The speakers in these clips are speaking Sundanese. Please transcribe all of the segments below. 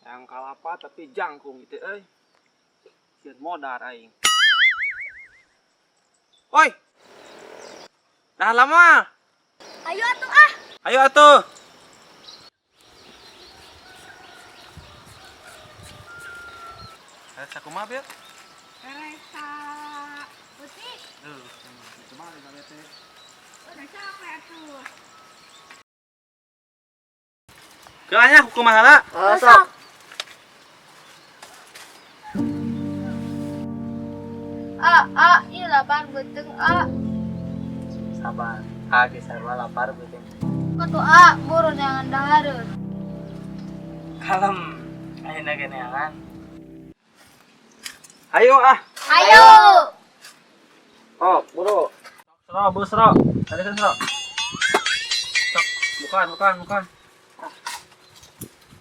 Yang kalapa tapi jangkung gitu euy. Sieun modar aing. Oi. Dah lama. Ayo atuh ah. Ayo atuh. Eh, sakumaha, Bil? Resa putih. Duh, kumaha di teh? Udah capek atuh. Keanya kumaha heula? Oh, sok. A, a, ieu lapar beuteung a. Sabar. Ah, geus sarua lapar beuteung. Atuh a, buru jangan dahareun. Kalem. Ayeuna ge neangan. Ayo ah. Ayo. Oh, buru. Sero, bu sero. Tadi kan sero. Sok, bukan, bukan, bukan.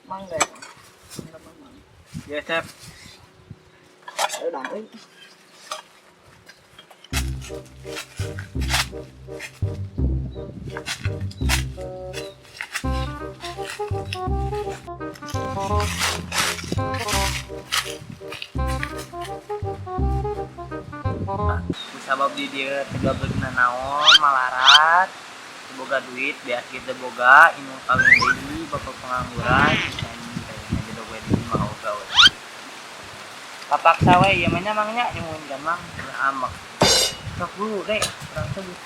Mangga. Ya, Cep. Ayo dong, euy. Sabab di dieu teu gableg naon malarat, teu boga duit, beak ge teu boga, indung kawin deui, bapak pengangguran, anjing kayaknya jodoh gue di mah ogah we. Kapaksa we ieu mah nya mang nya nyuhunkeun mang ulah ambek. Sok dulu deh, urang sebut.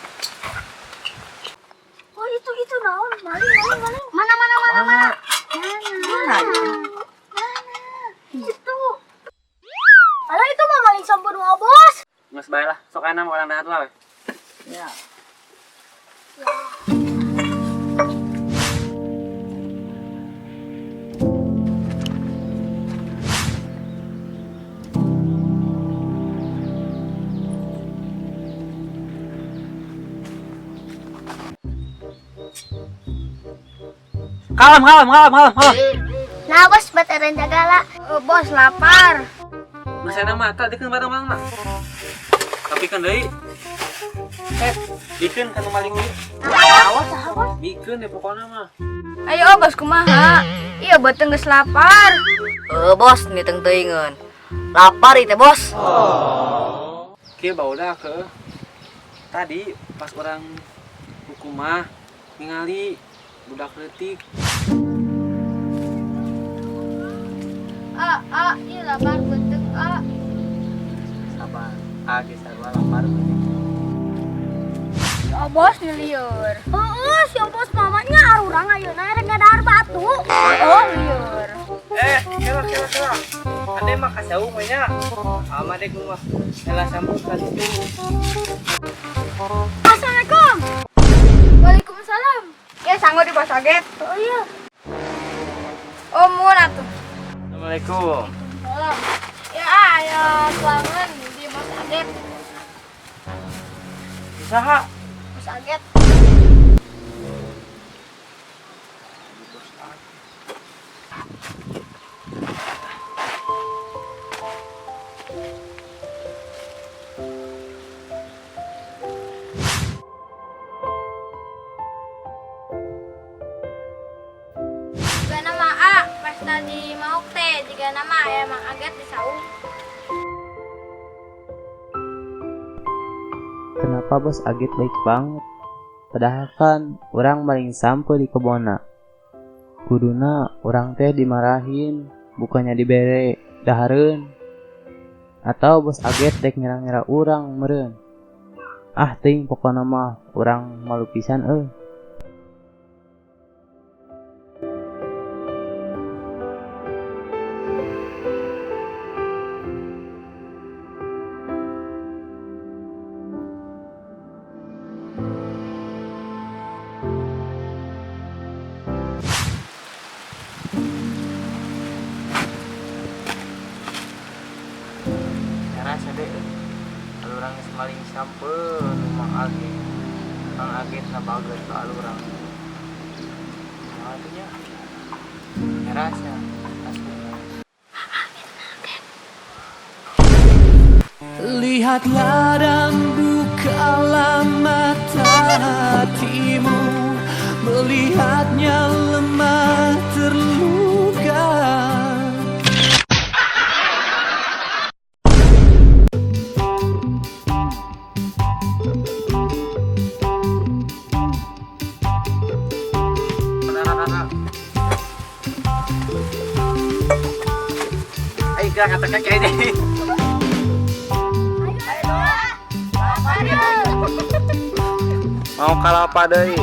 Oh, itu naon? Maling, maling, maling. Mana, mana, mana, mana? Mana? Mana? Itu. Alah itu mah maling sampeu mah, Bos. Geus bae lah, sok ayeuna mah urang dahar lah we. Ya. Kalem, kalem, kalem, kalem, kalem. Nah, Bos, buat eren jagala. Bos, lapar. Geus enak mah, tadi kan bareng-bareng mah. Tapi kan deui. Bikeun kan maling deui. Awas, awas. Bikeun deh pokoknya mah. Ayo, Bos, kumaha? Iya, beuteung geus lapar. Bos, niteng teuingeun. Lapar ieu teh, Bos. Oke, barudak ke tadi pas orang hukumah ningali budak leutik. A, a, ieu lapar beuteung a. Sabar. Ah, geus sarua lapar beuteung. Si Obos lieur. Heeh, si Obos mamanya arurang ayeuna rek ngadahar batu. Oh, lieur. Eh, kira kira kira. Ade mah kasau we nya. Ama dek mah heula sampeu ka ditu. Assalamualaikum. Waalaikumsalam. Ya sanggup di Bos Aget. Oh iya. Oh, mun atuh. Assalamualaikum. Salam. Ya, ayo selamat di Bos Aget. Saha? Bos Aget. Jika nama A, pas tadi mau teh, jika nama ya Mang Aget di saung. Kenapa Bos Agit baik banget? Padahal kan orang maling sampeu di kebonna. Kuduna orang teh dimarahin, bukannya dibere Dahareun. Atau bos Aget dek ngira-ngira urang meureun. Ah teuing, pokona mah urang malu pisan euy. Karena sade kalau urang geus maling sampeu nu Mang Aget. Mang Aget na bager ka urang. Kumaha tuh nya? Ngerasa asli. Lihatlah dan bukalah mata hatimu. Melihatnya lemah terluka. Ayo gerak kata kakek ini. Ayo. Mau kalah apa deui?